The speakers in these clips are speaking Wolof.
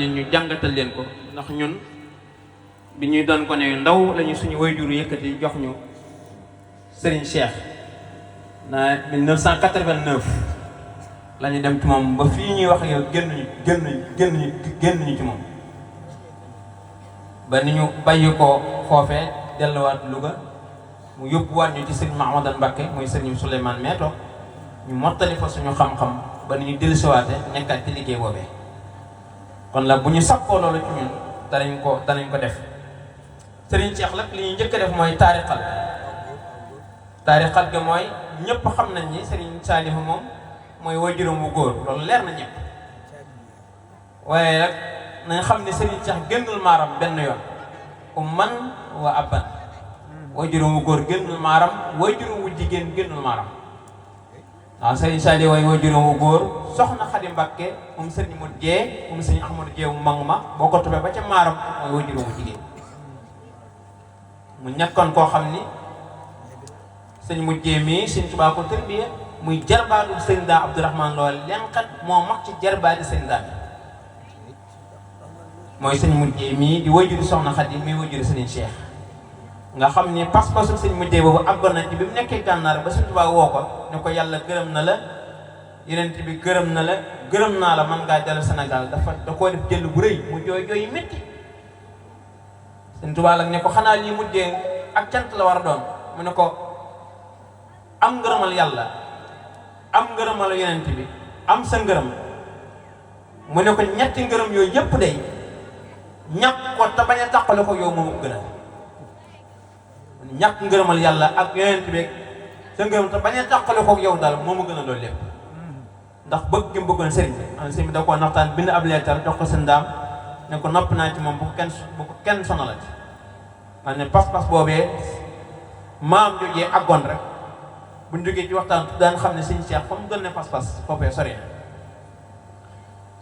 ñun ñu jàngatal leen ko ndax ñun bi ñuy doon ko ne ndaw lañu suñu waajur yëkkati jox ñu Serigne Cheikh na 1989 la ñu dem ci moom ba fii ñuy wax yow génn ñu ci moom ba ni ñu bàyyi ko foofee delluwaat Louga mu yóbbuwaat ñu ci Serigne Mahamadan Mbacké muy Serigne Souleymane Meeto ñu mottali fa suñu xam-xam ba ni ñu dellusiwaate nekkaat ci liggéey boobee kon la bu ñu sakkoo loolu ci ñun danañ ko def Serigne Cheikh nag li ñuy njëkk a def mooy taarixal ga mooy ñëpp xam nañ ni Serigne Saliou moom mooy waajuram wu góor loolu leer na ñëpp waaye nag nañ xam ne Serigne Cheikh génnul maaram benn yoon umman wa abban waajuram wu góor génnul maaram waajuram wu jigéen génnul maaram waaw Serigne Saliou waaye waajuram wu góor soxna Xadi Mbakke Serigne Modou Dieng Serigne Ahmadou Dieng mu mag ma boo ko toppee ba ca maaram mooy waajuram wu jigéen mu ñàkkoon koo xam ni Serigne Modou Dieng mii Serigne Touba ko tërbiya muy jarbaadu Serigne Daa Abdourahmane lool lenkat moo mag ci jarbaadi Serigne Daa mooy Serigne Modou Dieng mii di waajuru soxna Xadi muy waajuru Serigne Cheikh nga xam ni pas-pasu Serigne Modou Dieng boobu àggoon na ci bi mu nekkee gànnaar ba Serigne Touba woo ko ne ko yàlla gërëm na la Yonent bi gërëm na la gërëm naa la man ngaa dellu Sénégal da koo def jël bu rëy mu jooy yu métti Serigne Touba la ne ko xanaa lii mujjee ak cant la war a doon mu ne ko am ngërëmal yàlla am ngërëmal Yonent bi am sa ngërëm mu ne ko ñetti ngërëm yooyu yëpp day ñàkk ko te bañ a tàqale ko yow moomu ko gën a ñàkk ngërëmal yàlla ak Yonent bi sa ngërëm te bañ a tàqale ko yow daal moomu gën a loolu lépp ndax bëgg gi mu bëggoon sëriñ bi da koo naxtaan bind ab leetar jox ko seen daam ne ko nopp naa ci moom bu ko kenn sonalati man ne pas-pas boobee maam jógee àggoon rek buñ jógee ci waxtaan daan xam ne Serigne Cheikh fa mu doon ne pas-pas foofee sori na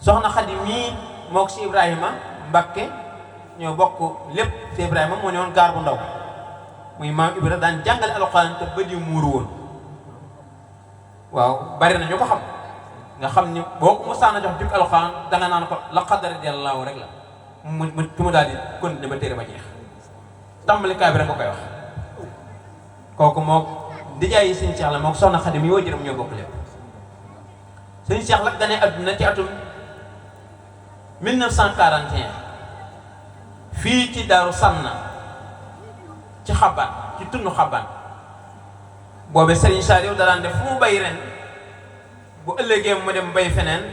soxna Xadi mii mook si Ibrahima Mbakke ñoo bokk lépp si Ibrahima moo ne woon gaar bu ndaw muy maam Ibrahima daan jàngale alxuraan te bët yu muuru woon waaw bari na ñu ko xam nga xam ni boo ko musaana jox jukki alxuraan danga naan ko laqad radiyallaahu rek la mu daal di continuer ba téere ba jeex tàmbalikaay bi rek nga koy wax kooku mook dijaay yi Serigne Cheikh la mook soxna Xadi mi waajuram ñoo bokk lépp Serigne Cheikh la gane adduna ci atum 1941 fii ci Daaru Sanna ci xabaan ci tundu xabaan boobe Serigne Saliou da daan def fu mu bay ren bu ëllëgee mu dem bay feneen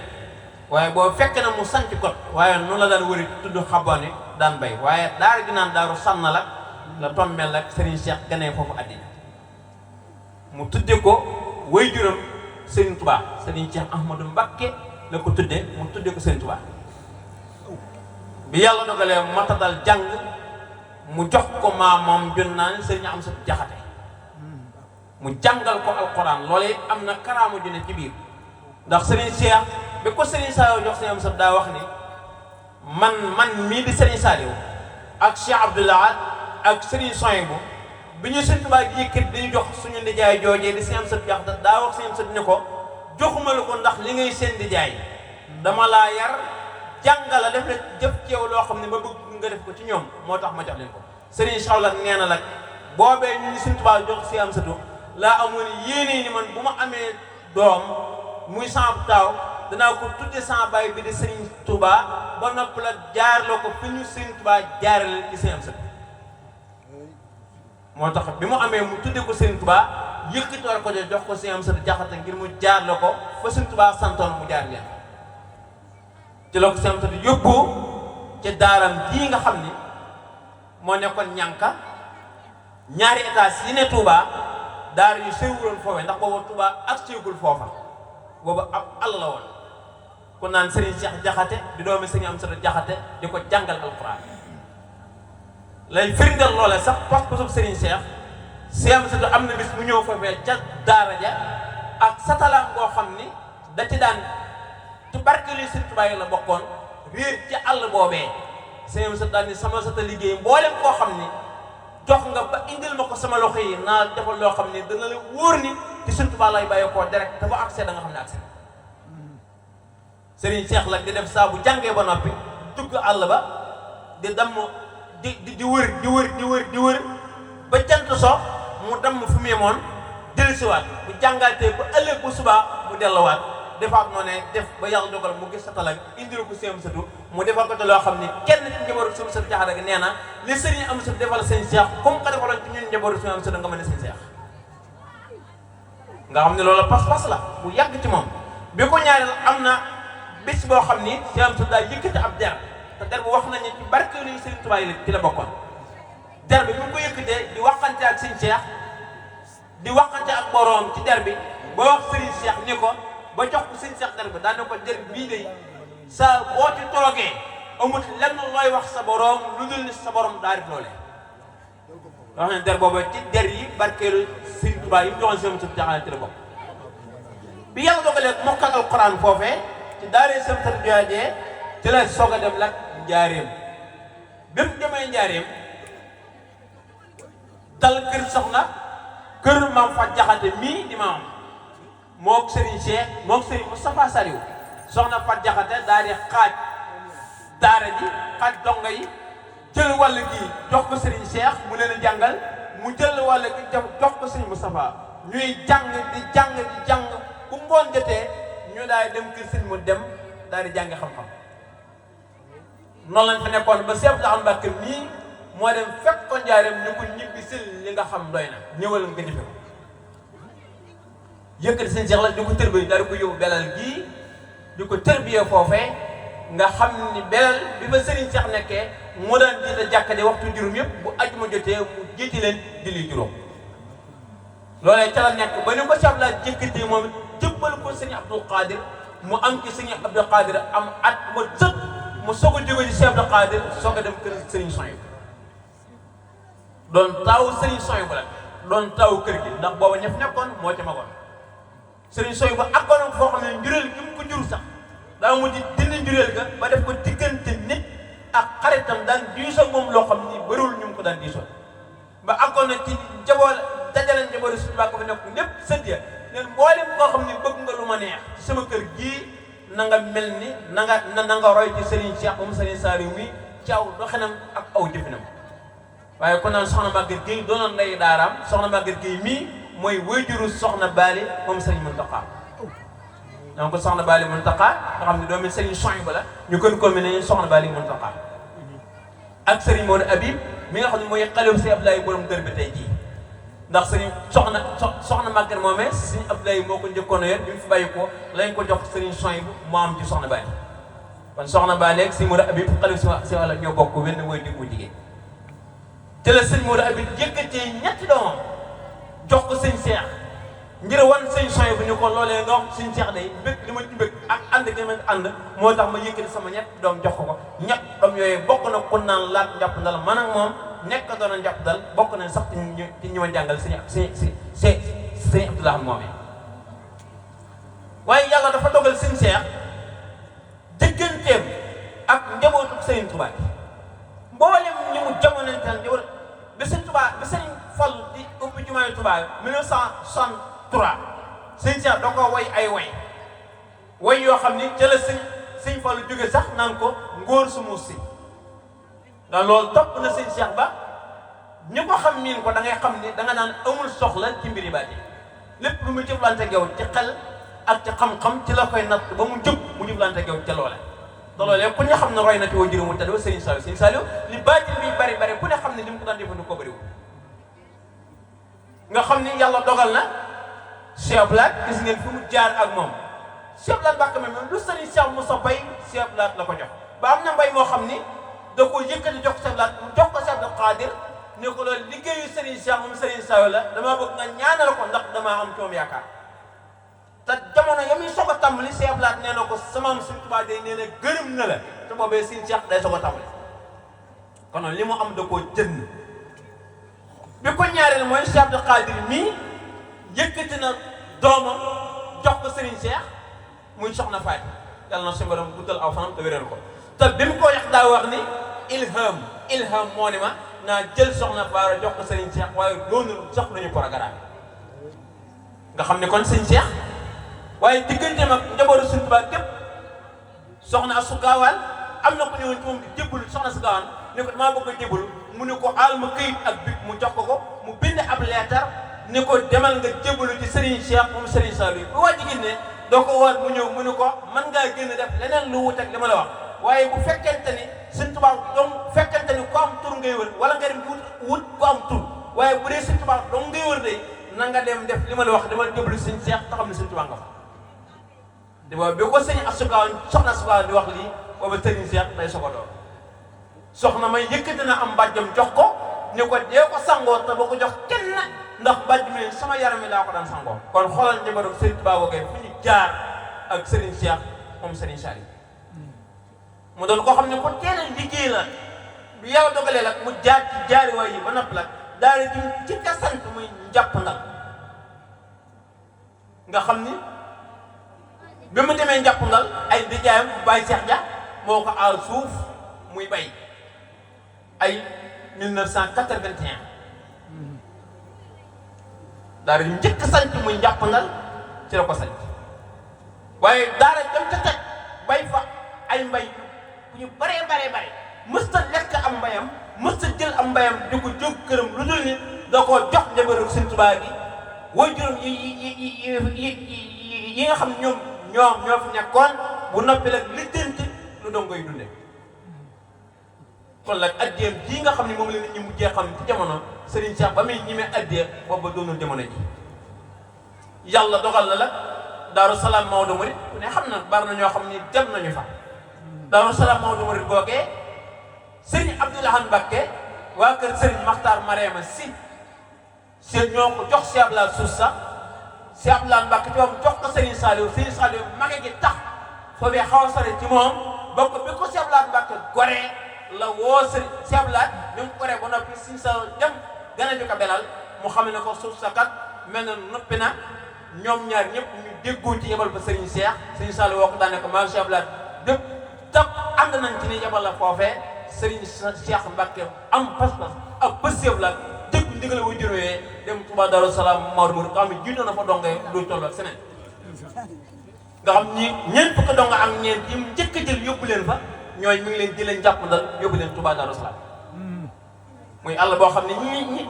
waaye boo fekk na mu sanc kot waaye noonu la daan wëri tudd xabaan yi daan bay waaye daara gi naan Daaru Sanna la tombeel ak Serigne Cheikh ganee foofu àddina mu tudde ko waajuram Serigne Touba Serigne Cheikh Ahmadou Mbacké la ko tudde mu tudde ko Serigne Touba bi yàlla dogalee matadal jàng mu jox ko maamam jun naan Serigne Amsatu Jaxate mu jàngal ko alquran loolee am na karaama ju ne ci biir ndax Serigne Cheikh bi ko Serigne Saliou jox Serigne Amsatu daa wax ni man mii di Serigne Saliou ak Cheikh Abdoulaye ak Serigne Sohaibou bi ñu Serigne Touba gi yëkkat dañu jox suñu nijaay joojee di Serigne Amsatu Jaxate daa wax Serigne Amsatu ne ko joxuma la ko ndax li ngay seen nijaay dama laa yar jàngala def la jëf ci yow loo xam ne ma bëgg nga def ko ci ñoom moo tax ma jox leen ko Serigne Sawla nee na nag boobee ñu Serigne Touba jox Serigne Amsatu laa amoon yéene ni man bu ma amee doom muy sama taaw danaa ko tudde sama baay bi di Serigne Touba ba nopp la jaarloo ko fi ñu Serigne Touba jaarale ci Serigne Amsatu moo tax bi mu amee mu tudde ko Serigne Touba yëkkati war ko jox ko Serigne Amsatu Jaxate ngir mu jaarloo ko fa Serigne Touba santoon mu jaar leen ci la ko Serigne Amsatu yóbbu ca daaram jii nga xam ni moo nekkoon ñànka ñaari étage yi ne Touba daar yu séwuloon foofee ndax booba Touba ak séegul foofa booba ab àll la woon ku naan Serigne Cheikh Jaxate di doomi Serigne Amsatu Jaxate di ko jàngal alxuraan lay firndeel loole sax pas-pasub Serigne Cheikh Serigne Amsatu am na bis mu ñëw foofee ca daara ja ak satalaam boo xam ni da ci daan ci barkeli Serigne Touba yi la bokkoon réer ci àll boobee Serigne Amsatu daal ni sama sata liggéey mboolem koo xam ni jox nga ba indil ma ko sama loxo yi naa defal loo xam ne dana la wóor ni ci Serigne Touba lay bàyyi koo direct te ba accès da nga xam ne accès Serigne Cheikh la di def saa bu jàngee ba noppi dugg àll ba di damm di wër ba jant so mu damm fu mu yemoon dellusiwaat bu jàngaatee ba ëllëg bu subaa mu delluwaat defaat noo ne def ba yàlla dogal mu gis satala indil ko seen sëtu mu defal ko te loo xam ni kenn ci njabootu suñu sëtu Jaxate gi nee na li sëriñ am sëtu defal sëñ Seex comme que defaloon ci ñun njabootu suñu am sëtu nga mën ne sëñ Seex nga xam ne loolu pas-pas la bu yàgg ci moom bi ko ñaareel am na bis boo xam ni sëñ am sëtu daa yëkkati ab der te der bu wax nañu ci barke luñu sëriñ Tuubaa yi ci la bokkoon der bi mu ko yëkkatee di waxante ak sëñ Seex di waxante ak boroom ci der bi ba wax sëriñ Seex ni ko ba jox ko sëñ Seex der bi daan na ko der bii de sa boo ci toogee amut lenn looy wax sa boroom lu dul ni sa boroom daa def loolee wax ne der boobu ci der yi barkeelu sëriñ Tuubaa yi mu joxoon seen Jaxate ci la bokk bi yàlla dogalee mokkal alxuraan foofee ci daaree seen tër joojee ci la soog a dem lak njaareem bi mu demee njaareem dal kër soxna kër maam fa Jaxate mii di maam mook Serigne Cheikh mook Serigne Moustapha Saliou soxna Fat Jaxate daal di xaaj daara ji xaaj donga yi jël wàll gi jox ko Serigne Cheikh mu leen a jàngal mu jël wàll gi jox ko Serigne Moustapha ñuy jàng di jàng bu ngoon jotee ñu daal dem kër Serigne mu dem daal di jàngi xam-xam noonu lañ fa nekkoon ba Cheikh Abdou Mbacke mii moo dem fekk ko njaareem ñu ko ñibbi sil li nga xam doy na ñëwal nga jëfe ko yëkkati seen Seex la di ko tërbiye daal di ko yóbbu belal gii di ko tërbiye foofee nga xam ni belal bi fa Serigne Seex nekkee moo daan jiite jàkka di waxtu juróom yëpp bu àjjuma jotee mu jiiti leen julli juróom loolee ca la nekk ba ni ko Seex la jëkkati moom jëbbal ko Serigne Abdou Khadir mu am ci Serigne Abdou Khadir am at ma sët mu soog a jóge ci Cheikh Abdou Khadir soog a dem kër Serigne Soy doon taawu Serigne Soy bu la doon taawu kër gi ndax booba ñëpp nekkoon moo ca magoon Serigne Soy bu akkoon foo xam ne njureel gi mu ko jur sax daa mujj dindi njureel ga ba def ko diggante nit ak xaritam daan diisoo moom loo xam ni bëriwul ñu mu ko daan diisoo ba akkoon na ci njaboot dajale njaboot suñu baa ko fa nekk lépp sëdd ya leen mboolem koo xam ni bëgg nga lu ma neex ci sama kër gii na nga mel ni na nga roy ci Serigne Cheikh moom Serigne Saliou mi ci aw doxinam ak aw jëfinam waaye kon naan soxna Maguette Gueye doonoon lay daaraam soxna Maguette Gueye mii mooy wéyjuru soxna Bali moom Serigne Mountakha donc soxna Bali Mountakha nga xam ne doomi Serigne Soy ba la ñu gën ko mel ne soxna Bali Mountakha ak Serigne Modou Habib mi nga xam ne mooy xalew si Abdoulaye borom dër bi tey jii ndax Serigne soxna Maguette moomee Serigne Abdoulaye moo ko njëkkoon a yor bi mu fi bàyyi ko lañ ko jox Serigne Soy bu moo am ci soxna Bali kon soxna Bali ak Serigne Modou Habib xalew si wàlla ñoo bokk wenn mooy diggu jigéen te la Serigne Modou Habib yëkkatee ñetti doomam jox ko sëñ Seex ngir wan sëñ Soy bu ñu ko loolee nga wax sëñ Seex day bëgg li ma ci bëgg ak ànd gi ma ànd moo tax ma yëkkati sama ñett doom jox ko ñett doom yooyu bokk na ku naan laat njàpp ndal man ak moom nekk doon a njàpp dal bokk nañ sax ci ñi ma jàngal sëñ Abdoulaye moomee waaye yàlla dafa dogal sëñ Seex digganteem ak njabootu Sëriñ Tuubaa mboolem ñi mu jamonanteel njaboot bi sëñ Tuubaa bi sëñ Fall di ubbi jumaay Tuubaa 1963 sëñ Seex da ko way ay way yoo xam ni ca la sëñ Fall jóge sax naan ko ngóor su muus si ndax loolu topp na sëñ Seex ba ñu ko xam miin ko da ngay xam ni da nga naan amul soxla ci mbiri baat yi lépp lu muy jëflante ak yow ci xel ak ci xam-xam ci la koy natt ba mu jëpp mu jëflante ak yow ca loole te loolee ku ne xam ne roy na ci woo juróom mu tedd ba Serigne Saliou li baatin bi bari ku ne xam ne li mu ko daan jëfandikoo ko bëriwul nga xam ni yàlla dogal na Cheikh Abdoulaye gis ngeen fi mu jaar ak moom Cheikh Abdoulaye Mbacke même lu Serigne Cheikh Moussa bay Cheikh Abdoulaye la ko jox ba am na mbay moo xam ni da ko yëkkati jox ko Cheikh Abdoulaye mu jox ko Cheikh Abdou Khadir ne ko loolu liggéeyu Serigne Cheikh moom Serigne Saliou la damaa bëgg nga ñaanal ko ndax damaa am coom yaakaar te jamono ya muy soog a tàmbali Cheikh Abdoulaye nee na ko sama am Serigne Touba day nee na gërëm na la te boobee Serigne Cheikh day soog a tàmbali kon li mu am da koo jënd bi ko ñaareel mooy Cheikh Abdou Khadir mii yëkkati na doomam jox ko Serigne Cheikh muy soxna Faati yàlla na suñu borom guddal aw fanam te wéral ko te bi mu ko yax daa wax ni ilham moo ni ma naa jël soxna Baara jox ko Serigne Cheikh waaye doonul sax nañu programme nga xam ne kon Serigne Cheikh waaye digganteem ak njabootu Serigne Touba képp soxna Asou Gawane am na ko ñëwoon ci moom di jébbalu soxna si gaawaan ne ko damaa bëgg a jébbalu mu ne ko aal ma këyit ak big mu jox ko mu bind ab leetar ne ko demal nga jébbalu ci Serigne Cheikh moom Serigne Saliou bu waa jigéen ne doo ko woon mu ñëw mu ne ko mën ngaa génn def leneen lu wut ak li ma la wax waaye bu fekkente ni Sëñ Tuubaa doom fekkente ni ku am tur ngay wër wala nga dem wut ku am tur waaye bu dee Sëñ Tuubaa doom ngay wër de na nga dem def li ma la wax dama jébbalu Sëñ Cheikh te xam ne Sëñ Tuubaa nga fa te boobu bi ko sëñ Asukaan soxna Asukaan di wax lii booba Serigne Cheikh day sogo doon soxna may yëkkati na am mbàjjam jox ko ne ko dee ko sangoo te boo ko jox kenn ndax mbàjj mi sama yaram mi laa ko daan sangoo kon xoolal njabootu Serigne Touba googee fu ñu jaar ak Serigne Cheikh moom Serigne Saliou mu doon koo xam ne ko teel a liggéey la bu yàlla dogalee la mu jaar ci jaari waay yi ba noppi la daal di ci ka sant muy njàpp ndal nga xam ni bi mu demee njàpp ndal ay ndijaayam Baye Cheikh Dia moo ko aal suuf muy bay ay 1981 daara yu njëkk sant muy njàppandal ci la ko sant waaye daara dem ca teg bay fa ay mbay bu ñu bare mës ta lekk am mbayam mës ta jël am mbayam di ko jóg këram lu dul ni da koo jox njabootu Sëñ Tuubaa gi way juróom yi nga xam ñoom ñoo fi nekkoon bu noppi la lijjanti lu doon koy dunde kon nag addiyam jii nga xam ne moom la nit ñi mujjee xam ci jamono Serigne Cheikh ba muy ñemee addiya booba doonul jamono ji yàlla dogal na la Daaru Salaam Maodo Murid ku ne xam na bari na ñoo xam ni dem nañu fa Daaru Salaam Maodo Murid googee Serigne Abdoulahan Mbacké waa kër Serigne Makhtar Mariama si ñoo ko jox Cheikh Abdoulaye suuf sax Cheikh Abdoulahan Mbacké ci moom jox ko Serigne Saliou mage gi tax foofee xaw a sore ci moom bokk bi ko Cheikh Abdoulahan Mbacké goree la woo Serigne Cheikh Abdoulaye bi mu goree ba noppi Serigne Saliou dem gën a ñu ko belal mu xam ne ko suuf sa kat mel na noppi na ñoom ñaar ñëpp ñu déggoo ci yebal fa Serigne Serigne Saliou woo ko daane ko maa Cheikh Abdoulaye dëpp tax ànd nañ ci ni yebal la foofee Serigne Cheikh Mbacké am pas-pas ak pëstéef la dégg ndigal wu juróoyee dem Touba Darou Salaam Maodo Mouride nga xam ne jiitoon na fa dongee luy toll ak seneen nga xam ni ñeent fukki donga ak ñeent yi mu njëkk a jël yóbbu leen fa ñooy mi ngi leen jëlee njàpp ndal yóbbu leen Touba Darou Salaam muy àll boo xam ne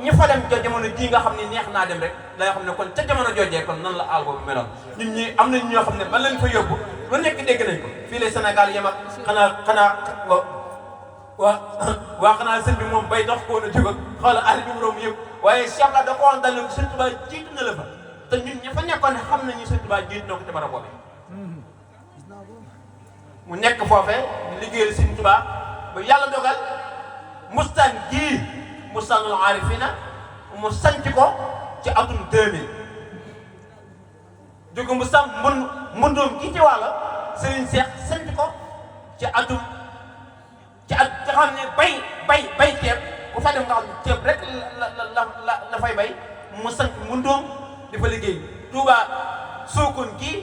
ñi fa dem jo jamono ji nga xam ne neex naa dem rek da nga xam ne kon ca jamono joojee kon nan la àll boobu meloon ñun ñi am nañ ñoo xam ne ba leen fa yóbbu lu nekk dégg nañ ko fii la Sénégal yem ak xanaa xanaa sëñ bi moom bay dox koo na jóg ak xoola àll bi mu romb yëpp waaye Cheikh la da ko wax dal ne Sëñ Tuubaa jiitu na la fa te ñun ñi fa nekkoon xam nañu Sëñ Tuubaa jiitu na ko ca bara boobe mu nekk foofee di liggéeyal Sëñ Tuubaa ba yàlla dogal mustaan gii mustaanul aarifina mu sanc ko ci atum 2000 jóge mustaan mbundoom gi ci wàlla Serigne Cheikh sanc ko ci atum nga xam ne bay ceeb bu fa dem nga xam ne ceeb rek la fay bay mu sanc mbundoom di fa liggéey Touba Sokone gii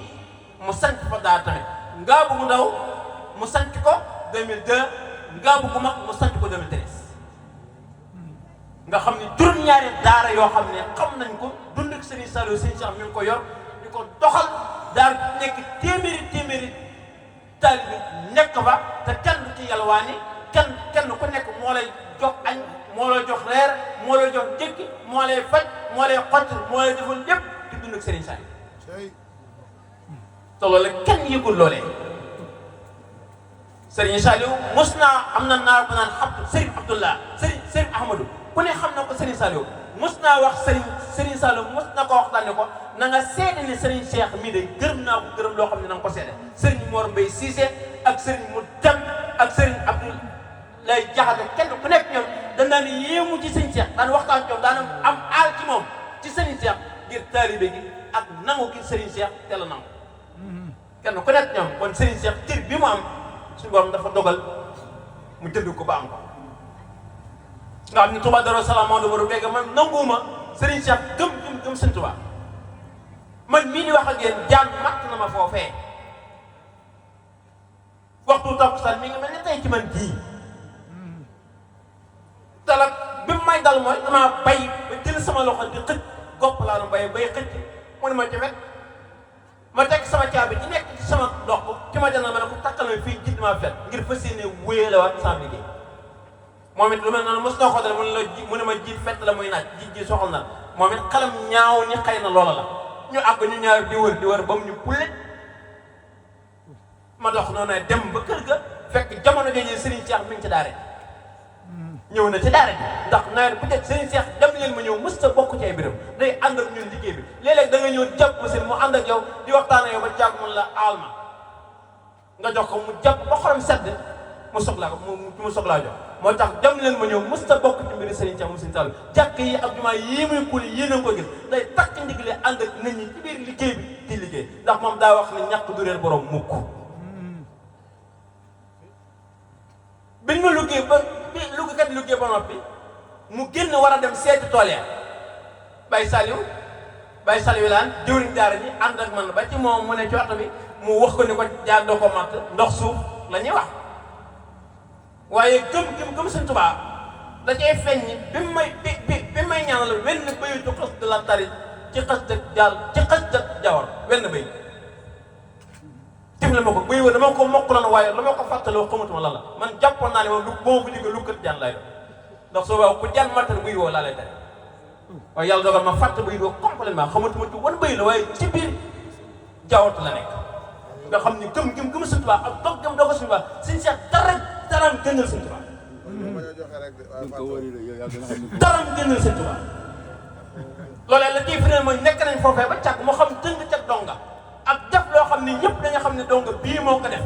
mu sanc fa daara tamit ngaa bu mu ndaw mu sanc ko 2002 ngaa bu mag mu sanc ko 2013 nga xam ne juróom-ñaari daara yoo xam ne xam nañ ko dund ak Serigne Saliou Serigne Cheikh mi ngi ko yor di ko doxal daara nekk téeméeri taalibe nekk fa te kenn du ci yalwaani kenn ku nekk moo lay jox añ moo lay jox reer moo lay jox jëkki moo lay faj moo lay xottil moo lay defal lépp di dund ak Serigne Saliou te loolu kenn yëgul loolee Serigne Saliou mos naa am na naar bu naan Serigne Abdullah Serigne Ahmadou ku ne xam na ko Serigne Saliou mos naa wax Serigne Saliou mos na ko waxtaan ne ko na nga seede ni Serigne Cheikh mii de gërëm naa ko gërëm loo xam ne na nga ko seede Serigne Mor Mbaye Cissé ak Serigne mu dem ak Serigne Abdou lay jaxate kenn ku nekk ñoom dañ daan yéemu ci Serigne Cheikh daan waxtaan ñoom daan am aal ci moom ci Serigne Cheikh ngir taalibe gi ak nangu gi Serigne Cheikh te la nangu kenn ku nekk ñoom kon Serigne Cheikh cër bi mu am suñu borom dafa dogal mu jënd ko ba am ko nga xam ne Touba Darou Salaam Maodo Mouride léegi man nanguwuma Serigne Cheikh gëm Sëñ Touba man mii di wax ak yéen jaan matt na ma foofee waxtu takkusaan mi ngi mel ni tey ci man jii te la bi mu may dal mooy damaa bay ba jël sama loxo di xëcc gopp laa nu bay xëcc mu ne ma ci wet ma teg sama caabi ci nekk ci sama dox ki ma jàngal ma ne ko takkal ma fii jiit maa fet ngir fas yéene wéyale waat sama liggéey moom it lu mel noonu mos na ko dal mu ne ma jiit fett la muy naaj jiit ji soxal na moom it xelam ñaaw ni xëy na loola la ñu àgg ñu ñaar di wër ba mu ñu pulle ma dox noonu dem ba kër ga fekk jamono jooju Serigne Cheikh mi ngi ci daara ñëw na ci daara ji ndax nawet bu jot Serigne Cheikh dem leen ma ñëw mës ta bokk ci ay biram day ànd ak ñun liggéey bi léeg-léeg da nga ñëw jàpp ma seen mu ànd ak yow di waxtaan ak yow ba jàpp mun la aal ma nga jox ko mu jàpp ba xolam sedd mu soxlaa ko mu soxlaa jox moo tax dem leen ma ñëw mës ta bokk ci mbiri Serigne Cheikh mu Serigne Saliou jàkk yi ak jumaa yii muy kuli yéen a ko gis day takk ndigle ànd ak nit ñi ci biir liggéey bi di liggéey ndax moom daa wax ne ñàkk du réer borom mukk biñ ma liggéey ba liggéeykat liggéey ba noppi mu génn war a dem seeti tool ya Baye Saliou laan jëwriñ daara ji ànd ak man ba ci moom mu ne ci waxtu bi mu wax ko ni ko jaar doo ko matt ndox suuf la ñuy wax waaye gëm Sëñ Tuubaa da cay feeñ bi may ñaanal wenn bayitu xas de la tari ci xas dëg jawar wenn bay tifle ma ko buy wër dama ko mokkaloon waaye la ma ko fàttaloo xamatuma lan la man jàppoon naa ne moom lu boo ko jóge lu kët jaan lay doon ndax soo waaw ku jaan mattal buy woo laa lay tere waaye yàlla dogal ma fàtte buy woo complètement xamatuma ci wan bëy la waaye ci biir jawwatu la nekk nga xam ni gëm Sëñ Tuubaa ak dog gëm doog Sëñ Tuubaa Sëñ Seex daraam gënal Sëñ Tuubaa daraam gënal Sëñ Tuubaa loolee la ciy firnde mooy nekk nañ foofee ba càgg moo xam tënk ca donga ak def loo xam ne ñëpp dañu xam ne donga bii moo ko def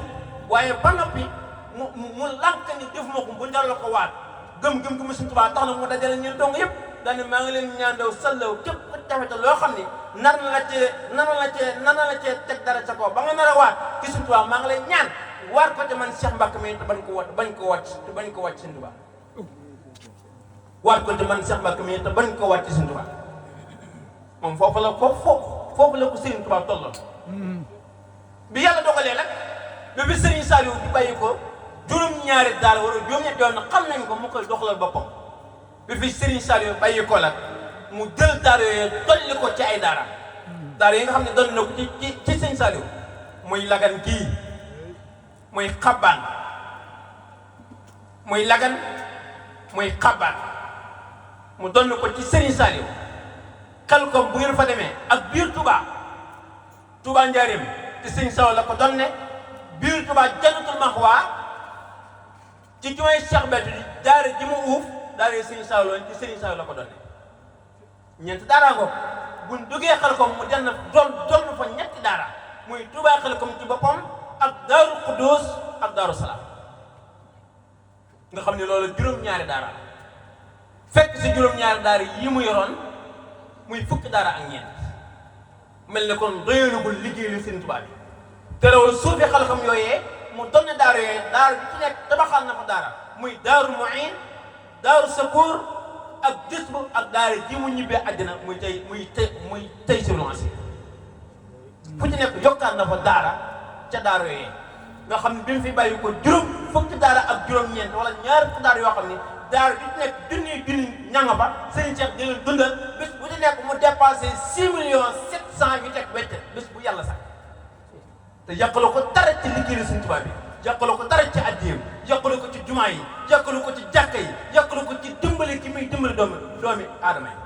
waaye ba noppi mu lànk ni def moo ko bu ndar la ko waat gëm Sëñ Tuubaa tax na mu dajale ñun donga yëpp daane maa ngi leen ñaan daw sallaw képp ku tafete loo xam ni nar na la cee teg dara ca kaw ba nga nar a waat ci Sëñ Tuubaa maa ngi lay ñaan waar ko te man Cheikh Mbacke mi te bañ ko wàcc Sëñ Tuubaa waar ko te man Cheikh Mbacke mi te bañ ko wàcc Sëñ Tuubaa moom foofu la ko Sëriñ Tuubaa tolloon bi yàlla dogalee nag ba bi Serigne Saliou di bàyyi ko juróom-ñaari daara wala juróom-ñetti yoon nag xam nañ ko mu koy doxalal boppam bi fi Serigne Saliou bàyyi ko la mu jël daara yooyu dolli ko ci ay daara yi nga xam ne doon na ko ci Serigne Saliou muy lagan kii muy xabaan mu doon ko ci Serigne Saliou xel kom bu ngeen fa demee ak biir Touba Njaaréem ci Serigne Saliou la ko doon ne biir Touba Jannatul Maxwa ci jumaay Cheikh Béthio daara ji mu uuf daara yi Serigne Saliou ci Serigne Saliou la ko doon ne ñeenti daara ngoog buñ duggee xel kom mu denn doon fa ñetti daara muy Touba xel kom ci boppam ak Daaru Xuddoos ak Daaru Salaam nga xam ne loolu juróom-ñaari daara fekk si juróom-ñaari daara yi mu yoroon muy fukki daara ak ñeent mel ne kon doyalagul liggéey lu Sëriñ Tuubaa bi terewul suufi xalxam yooyee mu donne daara yooyee daara bi ci nekk tabaxal na fa daara muy Daaru Muin Daaru Sakoor ak Jisbu ak daara ji mu ñibbee àddina muy tey surlancé fu ci nekk yokkaat na fa daara ca daara yooyee nga xam ne bi mu fi bàyyi ko juróom fukki daara ak juróom-ñeent wala ñaar fukki daara yoo xam ne daara bi ci nekk junni ñanga fa Serigne Cheikh di leen dundal bés bu ci nekk mu dépassé 6,700,000 yu teg wecc bés bu yàlla sax te yàqalu ko dara ci liggéeyu Serigne Touba bi yàqalu ko dara ci addiyam yàqalu ko ci jumaa yi yàqalu ko ci jàkka yi yàqalu ko ci dimbali ki muy dimbali doomi aadama yi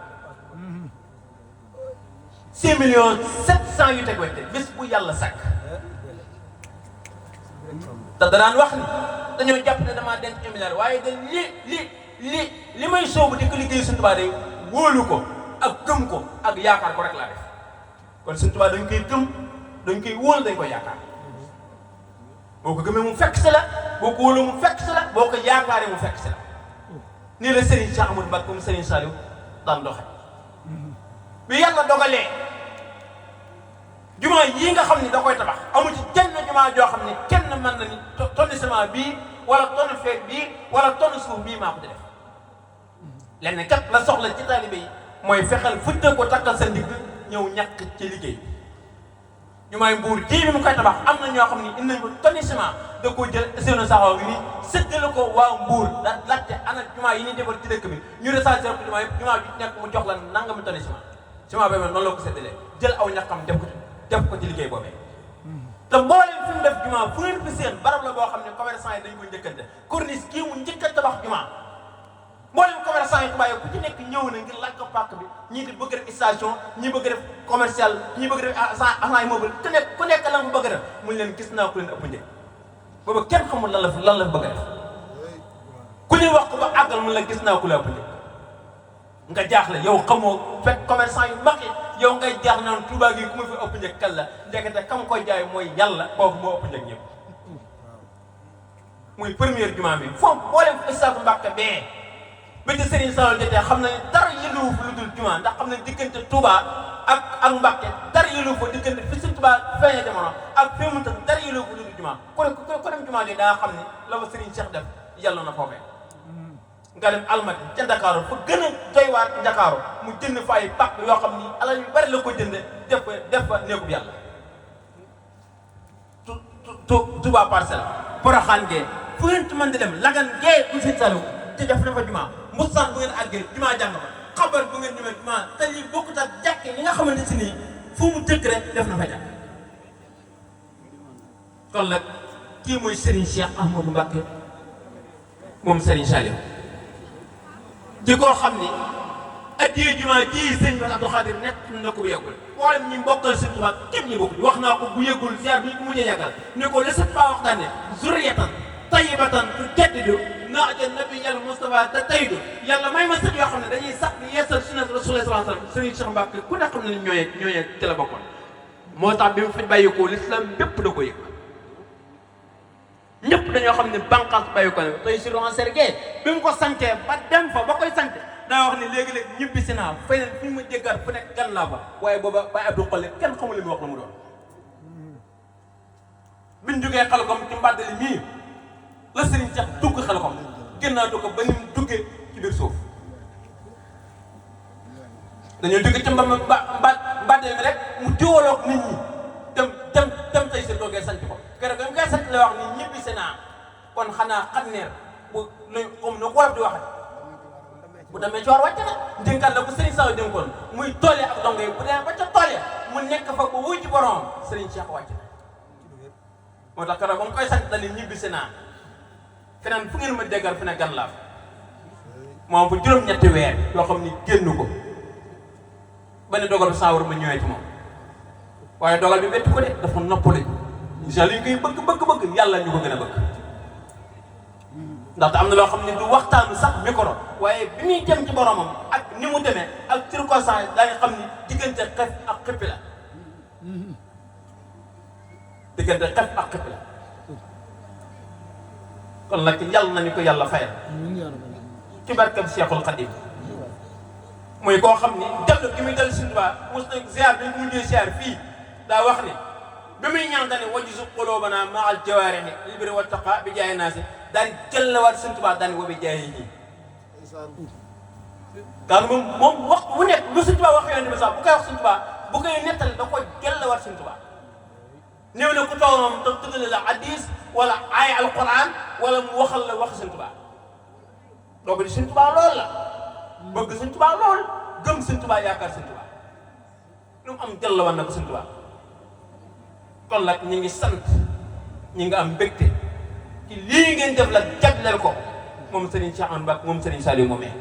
6,700,000 yu teg wecc bés bu yàlla sàkk te danaan wax ni dañoo jàpp ne damaa denc 1 milliard waaye de li may soobu di ko liggéey Sëñ Tuubaa day wóolu ko ak gëm ko ak yaakaar ko rek laa def kon Sëñ Tuubaa dañ koy gëm dañ koy wóolu dañ koy yaakaar boo ko gëmee mu fekk si la boo ko wóolu mu fekk si la boo ko yaakaaree mu fekk si la nii la Serigne Cheikh Ahmadou Mbacké comme Serigne Saliou daan doxe bi yàlla dogalee jumaa yii nga xam ne da koy tabax amu ci jenn jumaa joo xam ne kenn mën na ni tonni ciment bii wala tonni feet bii wala tonni suuf bii maa ko di def lenn kat la soxla ci taalibe yi mooy fexeel futte ko takkal sa ndigg ñëw ñàkk ci liggéey jumaay Mbuur jii bi mu koy tabax am na ñoo xam ne indi nañ ko tonni ciment da koo jël seenu saxaw gi nii séddale ko waa Mbuur da laajte ana jumaa yi ñuy defar ci dëkk bi ñu recensé ko jumaa yëpp jumaa bi nekk mu jox la nangami tonni ciment boobu noonu la ko séddalee jël aw ñaxam def ko ci liggéey boobee te mboolem fi mu def jumaa fu ngeen fi seen barab la boo xam ne commerçant yi dañ ko njëkkante corniche kii mu njëkk a tabax jumaa mboolem commerçant yi Tuubaa yi ku ci nekk ñëw na ngir laaj ko pàkk bi ñii di bëgg def station ñii bëgg def commercial ñii bëgg def agent immeuble ku nekk la nga bëgg a def mu leen gis naa ku leen ëpp njëkk booba kenn xamul lan la bëgg a def ku ñuy wax ko ba àggal mu la gis naa ku la ëpp njëkk nga jaaxle yow xamoo fekk commerçant yu mag yi yow ngay jaax naan Touba gi ku ma fi ëpp njëkk kan la ndekete kam koy jaay mooy yàlla kooku moo ëpp njëkk ñëpp muy première jumaa bi foofu boo leen ko Issa Mbacke bee ba ci Serigne Sall jotee xam na ne dara yënduwu fa lu dul jumaa ndax xam ne diggante Touba ak Mbacke dara yënduwu fa diggante fi Serigne Touba feeñee jamono ak fi mu tax dara yënduwu fa lu dul jumaa ku dem jumaa gi daa xam ne la fa Serigne Cheikh def yàlla na foofee nga dem Almadi ca Ndakaaru fa gën a doy waar Ndakaaru mu jënd fa ay pàkk yoo xam ni alal yu bari la ko jënde def fa néegub yàlla Touba Parcelles Porokhane gee fu ngeen ci mën di dem Lagan gee bu Sëñ Saliou te def na fa jumaa Moussane bu ngeen àggee jumaa jàng fa xabar bu ngeen ñëwee jumaa te lii bokkut ak jàkke ñi nga xamante si nii fu mu dëkk rek def na fa jàkk kon nag kii mooy Serigne Cheikh Ahmadou Mbacké moom Serigne Saliou di koo xam ni addiya jumaa ji sëñ Bass Abdou Khadir nekk na ko bu yëgul wala ñi mbokkal sëñ Tuubaa képp ñi bokkul wax naa ko bu yëgul ziar bi ñu ko mujjee yàggal ne ko la sëñ Ba waxtaane zurriyatan tayyibatan tujaddidu nahja nabiyyil Mustafa te taydu yàlla may ma sët yoo xam ne dañuy sax di yeesal sunnat Rasulullah sallallahu alayhi wasallam Serigne Cheikh Mbacke ku ne xam ne ñooñee ci la bokkoon moo tax bi mu fi bàyyi ko l'islam bépp da ko yëg ñëpp dañoo xam ne bànqaas bàyyi ko ne tey sur sergé bi mu ko santee ba dem fa ba koy sant daa wax ne léegi-léegi ñibbi si naa feneen fi mu ma jéggaat fu nekk gan laa fa waaye booba Baye Abdou Kholle kenn xamul li mu wax la mu doon biñ jógee Xelkom ci mbàddali mii la Serigne Cheikh dugg Xelkom génnaatu ko ba ni mu duggee ci biir suuf dañoo jóge ci mbàddali mi rek mu diwaloog nit ñi dem tey si doogee sant ko keroog bi mu koy sant la wax ni ñibbi si naa kon xanaa xanneer bu lu comme nu ko wolof di waxee bu demee coor wàcc na dénkaan la bu Serigne Sall dénkoon muy tool yi ak dongo yi bu demee ba ca tool ya mu nekk fa ba wuy ci borom Serigne Cheikh wàcc na moo tax keroog ba mu koy sant dañuy ñibbi si naa feneen fu ngeen ma déggal fi ne gan laa moom bu juróom-ñetti weer yoo xam ni génn ko ba ne dogal bi saa war ma ñëwee ci moom waaye dogal bi métti ko de dafa noppali incha allah ñu koy bëgg yàlla ñu ko gën a bëgg ndaxte am na loo xam ne du waxtaanu sax micro waaye bi muy jëm ci boromam ak ni mu demee ak circonstance daa nga xam ni diggante xef ak xippi la diggante xef ak xippi la kon nag yàlla nañu ko yàlla fayal ci barkeb Cheikhul Khadim muy koo xam ni dellu gi muy dellu Sëñ Tuubaa mos na ziar bi ñu mujjee ziar fii daa wax ni bi muy ñaan daal ne wajjisu quluubanaa ma'al jawaarihi lil birri wat taqaa bi jaahi naasi daal di jëllawaat Sëñ Tuubaa daal di wa bi jaahihi daal moom wax bu nekk lu Sëñ Tuubaa wax Yonent bi sax bu koy wax Sëñ Tuubaa bu koy nettali da koy jëllawaat Sëñ Tuubaa ñëw na ku toog moom te tuddale la hadiis wala aaya alquran wala mu waxal la wax Sëñ Tuubaa donc di Sëñ Tuubaa lool la bëgg Sëñ Tuubaa lool gëm Sëñ Tuubaa yaakaar Sëñ Tuubaa lu mu am jëllawaat na ko Sëñ Tuubaa kon nag ñi ngi sant ñi nga am mbégte ci lii ngeen def la jagleel ko moom Serigne Cheikh Ahmadou Mbacké moom Serigne Saliou moomee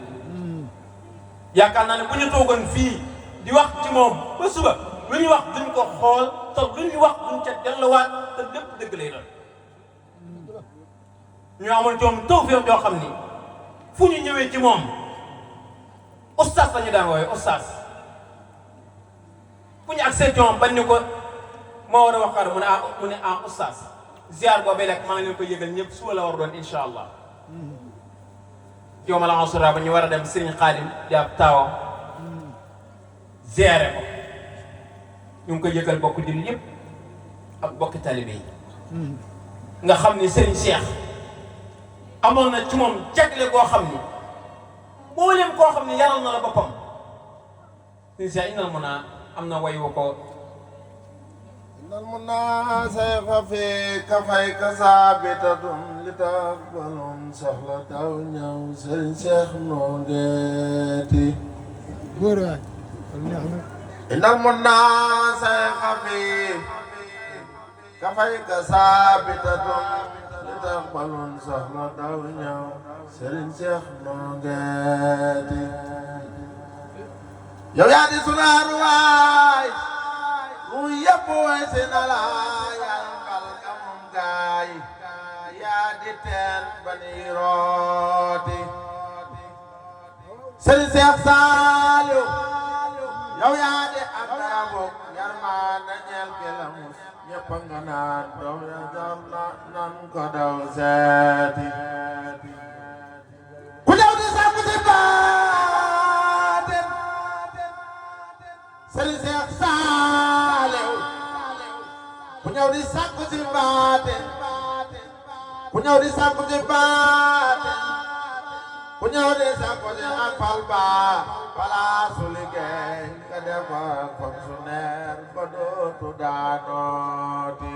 yaakaar naa ne bu ñu toogoon fii di wax ci moom ba suba lu ñu wax duñ ko xool te lu ñu wax duñ ca delluwaat te lépp dëgg lay doon ñu amoon ci moom tawfeex joo xam ni fu ñu ñëwee ci moom oustaz la ñu daan wooye oustaz fu ñu accès ci moom bañ ni ko moo war a waxaat mu ne oustaz ziar boobee rek maa ngi leen koy yëgal ñëpp suba la war doon incha allah yow ma la ansura ba ñu war a dem Serigne Khadim di ab taawam ziare ko ñu ngi koy yëgal bokk jullit yëpp ak bokki talibé yi nga xam ni Serigne Cheikh amoon na ci moom jagle goo xam ni mboolem koo xam ni yaral na la boppam Serigne Cheikh inal mun a am na way wu ko nal mun naa sayxa fi kafay ka saabitatun li tax balum soxla taw ñëw Serigne Cheikh noo ngeeti góor waay nal mun naa sayxa fi كفيك ثابتة لتقبل سهلة ونيا سرين شيخ نونجاتي yow yaa di sunu arwaay lu yëpp way si na la yaay mbal ka moom gaay yaa di teen ba ni rooti Sëriñ Seex Saaliw yow yaa di am dara bokk yarmaa na ñeel ki la mus ñëpp nga naan doom ya jar na nan ko daw seeti ku ñëw di sàkku si baatin Sëriñ Seex Saaliw ku ñëw di sàkku si baatin ku ñëw di sàkku si baatin ku ñëw di sàkku si ak fal ba palaasu liggéey nga def ak fonctionnaire ba dootu daanooti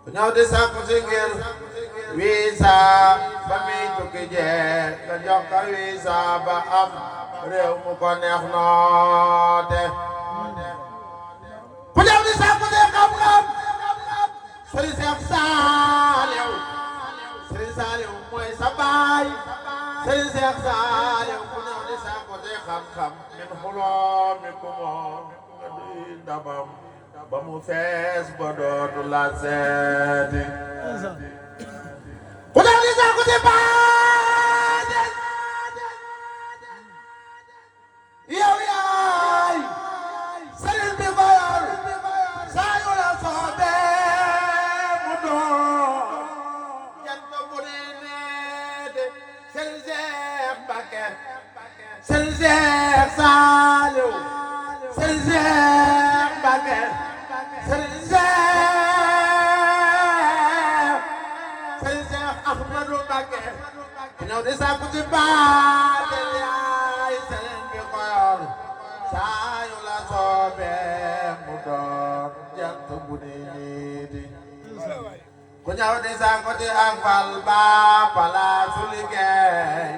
ku ñëw di sàkku si ngir visa ba muy tukki jee nga jox ko visa ba am réew mu ko neex noote ku ñëw di sàkku si xam-xam Sëriñ Seex Saaliw Sëriñ Saaliw mooy sa baay Sëriñ Seex Saaliw ku ñëw di sàkku si xam-xam min xuloo mi ku moom nga di ndabam ba mu fees ba dootu la seeti ku ñëw di sàkku si baatin yow yaay sëriñ bi ko yor saa yu la soobee mu doon jant bu ne neete Sëriñ Seex Mbàkke Sëriñ Seex Saaliw Sëriñ Seex Mbàkke Sëriñ Seex Ahmadu Mbàkke ku ñëw di sàkku ci baatin yaay sëriñ bi ko yor saa yu la soobee mu doon jant bu ne niiti ku ñëw di sàkku ci ak fal ba palaasu liggéey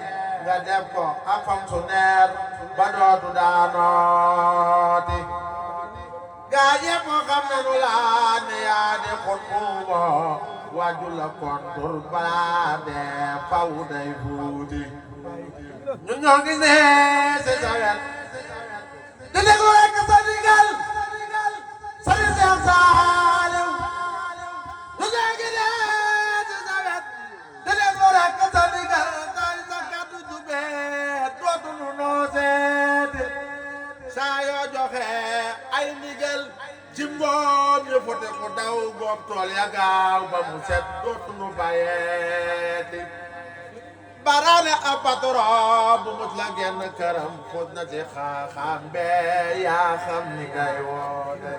nga def ko ak fonctionnaire ba dootu daanooti gaa yépp xam nañu la ne yaa di xut buubo waaju la kontur balaa dee faw day fuuti ñun ñoo ngi ne si sa wet di déglu rekk sa ndigal Sëriñ Seex Saaliw ñun ñoo ngi ne si sa wet di déglu rekk sa ndigal tay sa kàddu jubee dootu nu noo seeti saa yoo joxe ay ndigal jimboom ñu fote ko daw boob tool ya gaaw ba mu set dootu nu bayeeti baraane ab patron bu mut la genn këram fóot na ci xaaxaam bee yaa xam ni ngay woote